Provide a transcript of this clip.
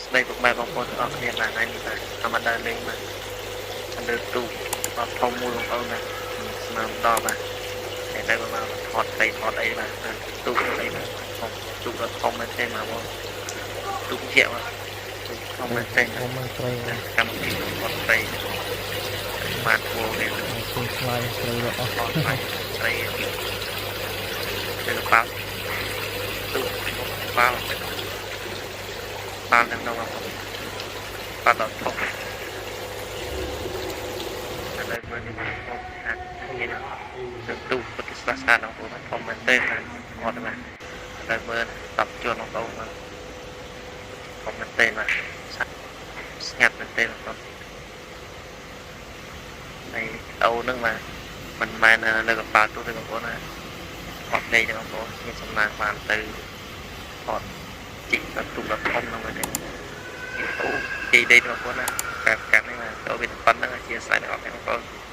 ស្ដីពុកម៉ែបងប្អូនទាំងអស់គ្នាបាទថ្ងៃនេះបាទធម្មតាលេងបាទលើទូកបាទធំមួយបងប្អូនណាស្នាមដល់បាទតែទៅមកថតត្រីថតអីបាទទូកអីបាទធំទូកដ៏ធំមែនទេមកបងទូកជាបាទទូកធំមែនទេ ធំមែនត្រី កម្មវិធីថតត្រីបាទធ្វើនេះ ឃើញខ្លាយត្រីរត់អស់ ថតត្រីត្រីទៅប៉ាល់ទូកប៉ាល់ប៉ាល់ទាំងនោះបងប្អូនប៉ាល់ដ៏ធំ ឥឡូវមើលនេះបងប្អូនហាត់គ្នានឹងទូពុទ្ធសាសនាបងប្អូនធំមែនទេបាទអត់បាទឥឡូវមើលតបជួនបងប្អូនមើលធំមែនទេបាទស្ងាត់មែនទេបងប្អូនហើយអូនឹងបាទមិនមែនលើកប៉ាល់ទូទេបងប្អូនណាអត់លេងទេបងប្អូនមានសំណាងបានទៅថតជីកដល់ទូដល់ធំហ្នឹងមែនទេអូជីដេកបងប្អូនណាកាត់កាត់នេះបាទចូលវាប៉ុណ្្នឹងអធិស្ឋានដល់បងប្អូន។